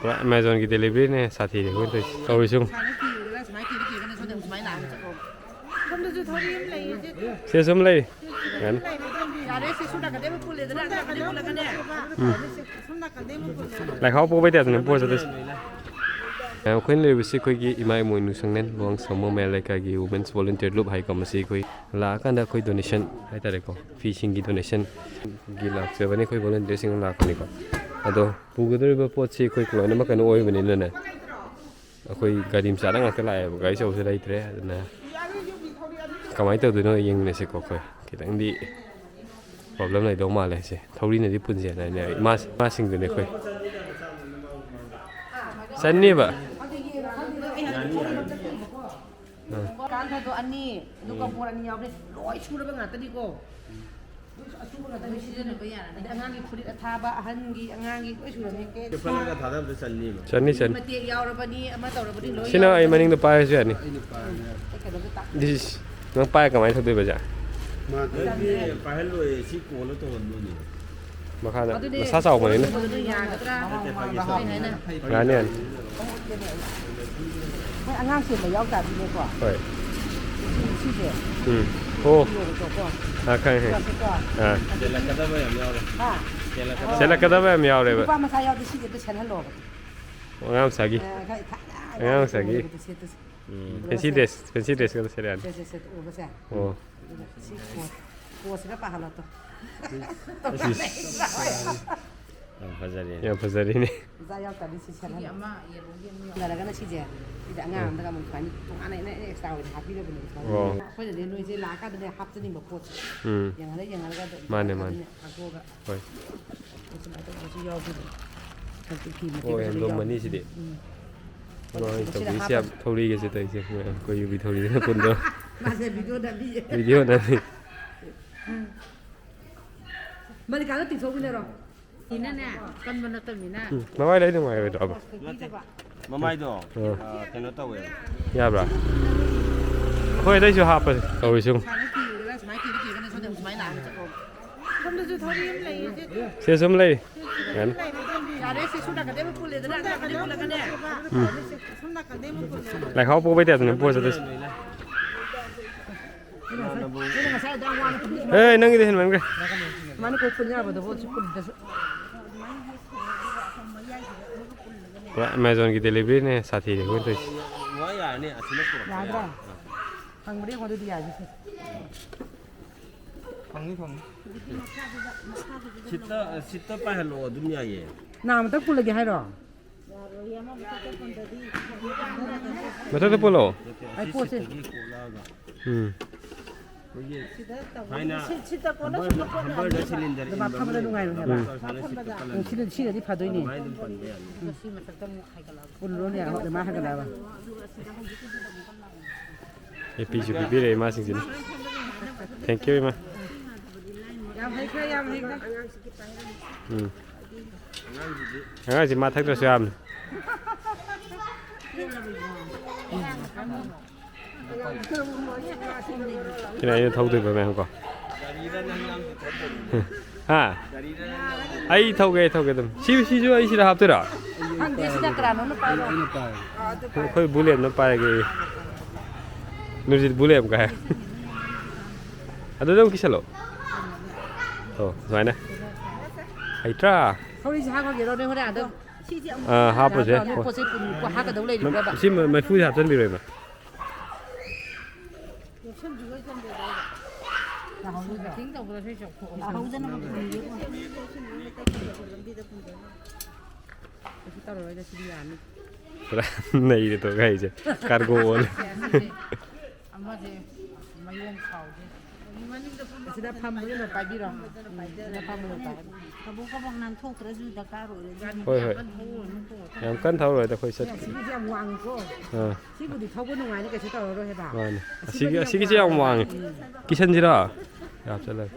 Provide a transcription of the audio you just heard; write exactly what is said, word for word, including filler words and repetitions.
ꯄꯨꯔꯥ ꯑꯦꯃꯥꯖꯣꯟꯒꯤ ꯗꯦꯂꯤꯚꯔꯤꯅꯦ ꯁꯥꯊꯤꯔꯦ ꯑꯩꯈꯣꯏꯅ ꯇꯧꯔꯤꯁꯦ꯫ ꯇꯧꯔꯤꯁꯤ ꯌꯦꯡꯉꯨ꯫ ꯁꯨꯃꯥꯏꯅ ꯀꯤꯔ ꯀꯤꯔꯒꯅꯦ ꯁꯣꯝꯗ ꯁꯨꯃꯥꯏꯅ ꯂꯥꯛꯑꯒ ꯆꯠꯈ꯭ꯔꯣ꯫ ꯁꯣꯝꯗꯁꯨ ꯊꯧꯔꯤ ꯑꯃ ꯂꯩꯌꯦ, ꯁꯦ꯫ ꯁꯦ ꯁꯨꯝ ꯂꯩ꯫ ꯌꯥꯅꯤ꯫ ꯌꯥꯔꯦ, ꯁꯦ ꯁꯣꯝ ꯅꯥꯀꯟꯗꯩ ꯑꯃ ꯄꯨꯜꯂꯦꯗꯅ, ꯁꯣꯝ ꯅꯥꯀꯟꯗꯩ ꯄꯨꯜꯂꯒꯅꯦ꯫ ꯎꯝ꯫ ꯁꯣꯝ ꯅꯥꯀꯟꯗꯩ ꯑꯃ ꯄꯨꯜꯂꯦ꯫ ꯂꯥꯏꯈꯥꯎ ꯄꯣꯕꯩ ꯇꯥꯏꯞꯇꯅꯦ ꯄꯣꯔ ꯆꯠꯇꯣꯏꯁꯦ꯫ ꯑꯩꯈꯣꯏꯅ ꯂꯩꯔꯤꯕꯁꯤ ꯑꯩꯈꯣꯏꯒꯤ ꯏꯃꯥ ꯏꯃꯣꯏꯅꯨ ꯁꯪꯂꯦꯟ ꯂꯨꯋꯥꯡꯁꯥꯡꯕꯝ ꯃꯌꯥꯏ ꯂꯩꯀꯥꯏꯒꯤ Women's Volunteer Group ꯍꯥꯏꯀꯣ꯫ ꯃꯁꯤ ꯑꯩꯈꯣꯏ ꯂꯥꯛꯑꯀꯥꯟꯗ ꯑꯩꯈꯣꯏ ꯗꯣꯅꯦꯁꯟ ꯍꯥꯏꯇꯥꯔꯦꯀꯣ, ꯐꯤꯁꯤꯡꯒꯤ ꯗꯣꯅꯦꯁꯟꯒꯤ ꯂꯥꯛꯆꯕꯅꯤ, ꯑꯩꯈꯣꯏ ꯚꯣꯂꯨꯟꯇꯤꯌꯔꯁꯤꯡꯅ ꯂꯥꯛꯄꯅꯤꯀꯣ꯫ ꯑꯗꯣ ꯄꯨꯒꯗꯧꯔꯤꯕ ꯄꯣꯠꯁꯤ ꯑꯩꯈꯣꯏ ꯂꯣꯏꯅꯃꯛ ꯀꯩꯅꯣ ꯑꯣꯏꯕꯅꯤꯅꯅꯦ, ꯑꯩꯈꯣꯏ ꯒꯥꯔꯤ ꯃꯆꯥꯗ ꯉꯥꯛꯇ ꯂꯥꯛꯑꯦꯕ, ꯒꯥꯔꯤ ꯑꯆꯧꯕꯁꯦ ꯂꯩꯇ꯭ꯔꯦ꯫ ꯑꯗꯨꯅ ꯀꯃꯥꯏꯅ ꯇꯧꯗꯣꯏꯅꯣ ꯌꯦꯡꯃꯤꯟꯅꯁꯤꯀꯣ꯫ ꯑꯩꯈꯣꯏ ꯈꯤꯇꯪꯗꯤ ꯄ꯭ꯔꯣꯕ꯭ꯂꯦꯝ ꯂꯩꯗꯧ ꯃꯥꯜꯂꯦ꯫ ꯁꯦ ꯊꯧꯔꯤꯅꯗꯤ ꯄꯨꯟꯁꯦꯅ ꯍꯥꯏꯅꯦ ꯏꯃꯥ-, ꯏꯃꯥꯁꯤꯡꯗꯨꯅꯦ ꯑꯩꯈꯣꯏ꯫ ꯆꯟꯅꯤꯕ? ꯑꯥ꯫ ꯀꯥꯟꯊꯗꯣ ꯑꯅꯤ, ꯑꯗꯨꯒ ꯎꯝ꯫ ꯕꯣꯔ ꯑꯅꯤ ꯌꯥꯎꯕꯅꯦ꯫ ꯂꯣꯏ ꯁꯨꯔꯕ ꯉꯥꯛꯇꯅꯤꯀꯣ꯫ ꯑꯁꯨꯕ ꯉꯥꯛꯇꯅꯤ꯫ ꯁꯤꯖꯤꯟꯅꯕ ꯌꯥꯔꯅꯤ꯫ ꯑꯗꯩ ꯑꯉꯥꯡꯒꯤ ꯐꯨꯔꯤꯠ ꯑꯊꯥꯕ, ꯑꯍꯟꯒꯤ, ꯑꯉꯥꯡꯒꯤ ꯂꯣꯏ ꯁꯨꯔꯕꯅꯦ꯫ ꯄꯦꯄꯔ ꯂꯥꯛꯑꯒ ꯊꯥꯗꯕꯗ ꯆꯟꯅꯤꯕ꯫ ꯆꯟꯅꯤ, ꯆꯟꯅꯤ꯫ ꯃꯇꯦꯛ ꯌꯥꯎꯔꯕꯅꯤ, ꯑꯃ ꯇꯧꯔꯕꯅꯤ, ꯂꯣꯏ ꯁꯤꯅ ꯑꯩ ꯌꯥꯎꯔꯕꯅꯤ꯫ ꯃꯅꯤꯡꯗ ꯄꯥꯏꯔꯁꯨ ꯌꯥꯅꯤ꯫ ꯑꯩꯅ ꯄꯥꯏꯔꯒ꯫ ꯑꯩ ꯀꯩꯅꯣꯗ ꯇꯥꯛ- This is, ꯅꯪ ꯄꯥꯏꯔ ꯀꯃꯥꯏꯅ ꯊꯧꯗꯣꯏꯕ, ꯖꯥ? ꯃꯥ ꯅꯠꯇꯦ, ꯄꯥꯏꯍꯜꯂꯣꯏꯌꯦ꯫ ꯁꯤ ꯀꯣꯜꯂ ꯇꯧꯍꯟꯗꯣꯏꯅꯦ꯫ ꯃꯈꯥꯗ ꯑꯗꯨꯗꯤ ꯃꯁꯥ ꯆꯥꯎꯕꯅꯤꯅ꯫ ꯀꯣꯜꯂ ꯇꯧꯕꯗꯣ ꯌꯥꯒꯗ꯭ꯔꯥ? ꯅꯠꯇꯦ, ꯐꯥꯒꯤ ꯇꯧꯕꯅꯦ꯫ ꯍꯥꯏꯅ꯫ ꯌꯥꯅꯤ, ꯌꯥꯅꯤ꯫ ꯃꯣꯏ ꯑꯉꯥꯡ ꯆꯦꯟꯕ ꯌꯥꯎ ꯇꯥꯔꯗꯤꯅꯦꯀꯣ꯫ ꯍꯣꯏ꯫ ꯁꯤ-, ꯁꯤꯁꯦ꯫ ꯎꯝ꯫ ꯑꯣ꯫ ꯌꯣꯜꯂꯣꯀꯣ꯫ ꯑꯥ, ꯈꯪꯉꯦ, ꯈꯪꯉꯦ꯫ ꯌꯣꯜꯂꯣꯀꯣ꯫ ꯑꯥ꯫ ꯑꯗꯒꯤ ꯆꯦꯜꯂꯛꯀꯗꯕ ꯌꯥꯝ ꯌꯥꯎꯔꯦ꯫ ꯍꯥ? ꯆꯦꯜꯂꯛꯀꯗꯕ꯫ ꯆꯦꯜꯂꯛꯀꯗꯕ ꯌꯥꯝ ꯌꯥꯎꯔꯦꯕ꯫ ꯅꯨꯄꯥ ꯃꯆꯥ ꯌꯥꯎꯗꯤ ꯁꯤꯁꯦ ꯑꯝꯇ ꯁꯦꯠꯍꯜꯂꯣꯕ꯫ ꯑꯉꯥꯡ ꯃꯆꯥꯒꯤ꯫ ꯑꯥ, ꯈꯔ ꯊꯥꯏꯅ ꯑꯉꯥꯡ ꯃꯆꯥꯒꯤ꯫ ꯌꯣꯜꯂꯛꯄꯗꯣ ꯁꯦꯠꯇꯣ ꯁꯦ-, ꯎꯝ꯫ ꯐꯦꯟꯁꯤ ꯗ꯭ꯔꯦꯁ, ꯐꯦꯟꯁꯤ ꯗ꯭ꯔꯦꯁ ꯈꯛꯇ ꯁꯦꯠꯂꯛꯑꯅꯤ꯫ ꯁꯦ, ꯁꯦ, ꯁꯦ, ꯎꯕꯁꯦ꯫ ꯑꯣ꯫ ꯑꯗꯨꯒ ꯁꯤ ꯀꯣꯠ-, ꯀꯣꯠꯁꯤꯒ ꯄꯥꯍꯜꯂꯣ ꯇꯨ꯫ ꯏꯁ꯫ ꯌꯥꯝ ꯐꯖꯔꯦ꯫ ꯌꯥꯝ ꯐꯖꯔꯦꯅꯦ꯫ ꯑꯣꯖꯥ ꯌꯥꯎ ꯇꯥꯔꯗꯤ ꯁꯤ ꯁꯦꯠꯍꯜꯂꯣ꯫ ꯁꯤꯒꯤ ꯑꯃ ꯌꯦꯂꯣꯒꯤ ꯑꯃ ꯌꯥꯎ- ꯅꯔꯒꯅ ꯁꯤꯁꯦ, ꯁꯤꯗ ꯑꯉꯥꯡ ꯎꯝ꯫ ꯑꯝꯗꯒ ꯑꯃꯨꯛ ꯁꯨꯃꯥꯏꯅ ꯇꯣꯉꯥꯟꯅ ꯑꯩꯅ, ꯑꯩꯅ ꯑꯦꯛꯁꯇ꯭ꯔꯥ ꯑꯣꯏꯅ ꯍꯥꯞꯄꯤꯔꯕꯅꯦ ꯁꯨꯃꯥꯏꯅ꯫ ꯑꯣ꯫ ꯑꯩꯈꯣꯏꯅꯗꯤ ꯅꯣꯏꯁꯦ ꯂꯥꯛꯑꯀꯥꯟꯗꯅꯦ ꯍꯥꯞꯆꯅꯤꯡꯕ ꯄꯣꯠꯁꯦ꯫ ꯎꯝ꯫ ꯌꯦꯡꯍꯜꯂ ꯌꯦꯡꯍꯜꯂꯒ ꯑꯗꯨꯝ ꯃꯥꯅꯦ, ꯃꯥꯅꯦ꯫ ꯍꯥꯞꯄꯛꯑꯒ ꯍꯣꯏ꯫ ꯁꯨꯃꯥꯏꯅ ꯇꯧꯕꯁꯨ ꯌꯥꯎꯗꯣꯏꯅꯦ꯫ ꯍꯧꯖꯤꯛ ꯐꯤ ꯃꯇꯦꯛ ꯑꯣ, ꯌꯥꯝ ꯃꯇꯦꯛ ꯌꯥꯎ-, ꯂꯨꯝꯃꯅꯤ ꯁꯤꯗꯤ꯫ ꯎꯝ꯫ ꯃꯥ ꯍꯣꯏ, ꯁꯤꯗ ꯊꯧꯔꯤꯁꯦ ꯌꯥꯝ ꯍꯥꯞꯄꯁꯦ꯫ ꯊꯧꯔꯤꯒꯁꯦ ꯇꯧꯔꯤꯁꯦ꯫ ꯑꯩꯈꯣꯏ ꯌꯨꯕꯤ ꯊꯧꯔꯤꯁꯤꯅ ꯄꯨꯟꯗ꯭ꯔꯣ? ꯃꯥꯁꯦ ꯚꯤꯗꯤꯑꯣ ꯅꯝꯃꯤꯌꯦ꯫ ꯚꯤꯗꯤꯑꯣ ꯅꯝꯃꯤ꯫ ꯃꯅꯤꯀꯥꯗꯣ ꯇꯤꯡꯊꯣꯛꯃꯤꯟꯅꯔꯣ꯫ ꯁꯤꯅꯅꯦ, ꯀꯟꯕ ꯅꯠꯇꯕꯅꯤꯅ꯫ ꯎꯝ, ꯃꯃꯥꯏ ꯂꯩ ꯅꯨꯡꯉꯥꯏꯔꯣꯏꯗ꯭ꯔꯕ? ꯄꯤꯗꯕ꯫ ꯃꯃꯥꯏꯗꯣ, ꯑꯥ꯫ ꯑꯥ, ꯀꯩꯅꯣ ꯇꯧꯋꯦ꯫ ꯌꯥꯕ꯭ꯔꯥ? ꯍꯣꯏ, ꯑꯗꯩꯁꯨ ꯍꯥꯞꯄꯁꯦ꯫ ꯇꯧꯔꯤꯁꯤ ꯌꯦꯡꯉꯨ꯫ ꯁꯨꯃꯥꯏꯅ ꯀꯤꯔꯒ, ꯁꯨꯃꯥꯏꯅ ꯀꯤꯔ ꯀꯤꯔꯒꯅꯦ ꯁꯣꯝꯗ ꯁꯨꯃꯥꯏꯅ ꯂꯥꯛꯑꯒ ꯆꯠꯂꯣ꯫ ꯁꯣꯝꯗꯁꯨ ꯊꯧꯔꯤ ꯑꯃ ꯂꯩꯌꯦ, ꯁꯦ꯫ ꯁꯦ, ꯁꯨꯝ ꯂꯩ꯫ ꯌꯥꯅꯤ꯫ ꯌꯥꯔꯦ, ꯁꯤ ꯁꯣꯝ ꯅꯥꯀꯟꯗꯩ ꯑꯃ ꯄꯨꯜꯂꯦꯗꯅ, ꯁꯣꯝ ꯅꯥꯀꯟꯗꯩ ꯄꯨꯜꯂꯒꯅꯦ꯫ ꯎꯝ꯫ ꯁꯣꯝ ꯅꯥꯀꯟꯗꯩ ꯑꯃ ꯄꯨꯜꯂꯦ꯫ ꯂꯥꯏꯈꯥꯎ ꯄꯨꯕꯩ ꯇꯥꯏꯞꯇꯅꯦ ꯄꯨꯔ ꯆꯠꯇꯣꯏꯁꯦ꯫ ꯑꯦ, ꯅꯪꯒꯤꯗꯤ ꯍꯦꯟꯃꯟꯈ꯭ꯔꯦ꯫ ꯃꯥꯅ ꯀꯣꯏ ꯄꯨꯟ ꯌꯥꯕꯗꯨꯕꯨ ꯁꯤ ꯄꯨꯟꯗꯁꯨ꯫ ꯄꯨꯔꯥ ꯑꯦꯃꯥꯖꯣꯟꯒꯤ ꯗꯦꯂꯤꯚꯔꯤꯅꯦ ꯁꯥꯊꯤꯔꯦ ꯑꯩꯈꯣꯏ ꯇꯧꯔꯤꯁꯦ꯫ ꯌꯥꯗ꯭ꯔꯥ? ꯐꯪꯕ꯭ꯔꯥ ꯌꯦꯡꯉꯣ ꯑꯗꯨꯗꯤ ꯌꯥꯔꯦ ꯁꯦ꯫ ꯐꯪꯅꯤ, ꯐꯪꯅꯤ꯫ ꯁꯤꯠꯇ, ꯁꯤꯠꯇ ꯄꯥꯏꯍꯜꯂꯣ, ꯑꯗꯨꯝ ꯌꯥꯏꯌꯦ꯫ ꯅꯥꯝꯃꯇꯪ ꯄꯨꯜꯂꯒꯦ ꯍꯥꯏꯔꯣ? ꯃꯊꯛꯇ ꯄꯨꯜꯂꯣ꯫ ꯑꯩ ꯄꯣꯠꯁꯦ꯫ ꯎꯝ꯫ ꯑꯩꯈꯣꯏꯒꯤ ꯊꯥꯏꯅ ꯁꯤꯠ-, ꯁꯤꯠꯇ ꯀꯣꯟꯅ ꯍꯝꯕꯔꯗ, ꯁꯨꯝ ꯀꯣꯟꯅ ꯍꯝꯕꯔꯗ ꯁꯤꯂꯤꯟꯗꯔ ꯑꯗꯨ ꯃꯥ ꯏꯟꯕ ꯐꯝꯕꯗ ꯑꯃ ꯅꯨꯡꯉꯥꯏꯔꯣꯏ ꯍꯥꯏꯕ꯫ ꯂꯩꯕꯗꯣ, ꯁꯥꯅ ꯁꯤꯠꯇ ꯄꯜꯂꯝꯃꯦ꯫ ꯎꯝ, ꯁꯤꯗ, ꯁꯤꯗꯗꯤ ꯐꯗꯣꯏꯅꯦ꯫ ꯑꯗꯨꯃꯥꯏꯅ ꯑꯗꯨꯝ ꯄꯟꯕ ꯌꯥꯅꯤ꯫ ꯎꯝ꯫ ꯄꯨꯜꯂꯣꯅꯦ, ꯑꯗꯨꯃꯥꯏꯅ ꯍꯥꯏꯒꯠꯂꯛꯑꯕ꯫ ꯑꯦ ꯄꯤꯁꯨ ꯄꯤꯕꯤꯔꯛꯑꯦ ꯏꯃꯥꯁꯤꯡꯁꯤꯅ꯫ Thank you, ꯏꯃꯥ꯫ ꯌꯥꯝ ꯍꯩꯈ꯭ꯔꯦ, ꯌꯥꯝ ꯍꯩꯈ꯭ꯔꯦ꯫ ꯎꯝ꯫ ꯑꯉꯥꯡꯁꯤ ꯃꯥ ꯊꯛꯇ꯭ꯔꯁꯨ ꯌꯥꯕꯅꯤ꯫ ꯁꯤꯅ ꯑꯩꯅ ꯊꯧꯗꯣꯏꯕ ꯃꯌꯥꯝ ꯀꯣ꯫ ꯍꯥ? ꯑꯩ ꯊꯧꯒꯦ, ꯑꯩ ꯊꯧꯒꯦ ꯑꯗꯨꯝ꯫ ꯁꯤ, ꯁꯤꯁꯨ ꯑꯩ ꯁꯤꯗ ꯍꯥꯞꯇꯣꯏꯔꯣ? ꯈꯪꯗꯦ, ꯁꯤꯗ ꯀꯅꯥꯅꯣꯝꯅ ꯄꯥꯏꯔꯣ꯫ ꯑꯩꯈꯣꯏ ꯕꯨꯂꯦꯠꯅ ꯄꯥꯏꯔꯒꯦ꯫ ꯅꯨꯔꯖꯤꯠ ꯕꯨꯂꯦꯠ ꯀꯥꯏ꯫ ꯑꯗꯨꯗ ꯑꯃꯨꯛ ꯀꯤꯁꯜꯂꯣ꯫ ꯑꯣ, ꯁꯨꯃꯥꯏꯅ꯫ ꯍꯩꯇ꯭ꯔꯥ? ꯊꯧꯔꯤꯁꯦ ꯍꯥꯞꯈ꯭ꯔꯒꯦꯔꯣ ꯅꯣꯏ ꯍꯣꯔꯦꯟ ꯑꯥꯗ? ꯑꯥ, ꯍꯥꯞꯄꯁꯦ꯫ ꯅꯣꯏ ꯄꯣꯠ ꯆꯩ ꯄꯨ-, ꯄꯨ-, ꯍꯥꯞꯀꯗꯧ ꯂꯩꯔꯤꯕ꯭ꯔꯕ? ꯁꯤ ꯃ-, ꯃꯩꯐꯨꯁꯦ ꯍꯥꯞꯆꯤꯟꯕꯤꯔꯣꯏꯕ꯫ ꯌꯥꯍꯧꯗꯅꯕ ꯄꯨꯟꯕꯤꯌꯨ꯫ ꯀꯩꯁꯨ ꯇꯧꯔꯔꯣꯏꯗ, ꯁꯤꯗꯤ ꯌꯥꯅꯤ꯫ ꯄꯨꯔꯥ ꯅꯩꯔꯦ ꯇꯣ ꯒꯥꯔꯤꯁꯦ꯫ ꯀꯥꯔꯒꯣ ꯑꯣꯜꯂꯦ꯫ ꯑꯃꯁꯦ ꯃꯌꯣꯡ ꯈꯥꯎꯁꯦ꯫ ꯑꯁꯤꯗ ꯐꯝꯕꯗꯨꯅ ꯄꯥꯏꯕꯤꯔꯣ꯫ ꯑꯁꯤꯗ ꯐꯝꯕꯗꯨꯅ ꯄꯥꯏꯕꯤꯔꯣ꯫ ꯀꯕꯣꯛ ꯀꯕꯣꯛ ꯅꯥꯟꯊꯣꯛꯇ꯭ꯔꯁꯨ ꯗꯔꯀꯥꯔ ꯑꯣꯏꯔꯦ꯫ ꯍꯣꯏ, ꯍꯣꯏ꯫ ꯌꯥꯝ ꯀꯟꯅ ꯊꯧꯔꯣꯏꯗ ꯑꯩꯈꯣꯏ ꯆꯠ-, ꯑꯦ, ꯁꯤꯒꯤꯁꯦ ꯌꯥꯝ ꯋꯥꯡꯉꯤꯀꯣ꯫ ꯑꯥ꯫ ꯁꯤꯕꯨꯗꯤ ꯊꯧꯕ ꯅꯨꯡꯉꯥꯏꯅꯤ, ꯀꯩꯁꯨ ꯇꯧꯔꯔꯣꯏ ꯍꯥꯏꯕ꯫ ꯃꯥꯅꯦ꯫ ꯑꯁꯤꯒꯤ, ꯑꯁꯤꯒꯗꯤ ꯌꯥꯝ ꯑꯁꯤꯒꯤꯁꯦ ꯌꯥꯝ ꯋꯥꯡꯉꯦ꯫ ꯋꯥꯡꯉꯦ꯫ ꯎꯝ꯫ ꯀꯤꯁꯟꯁꯤꯔꯣ? ꯌꯥꯝ ꯆꯠꯂꯒꯦ꯫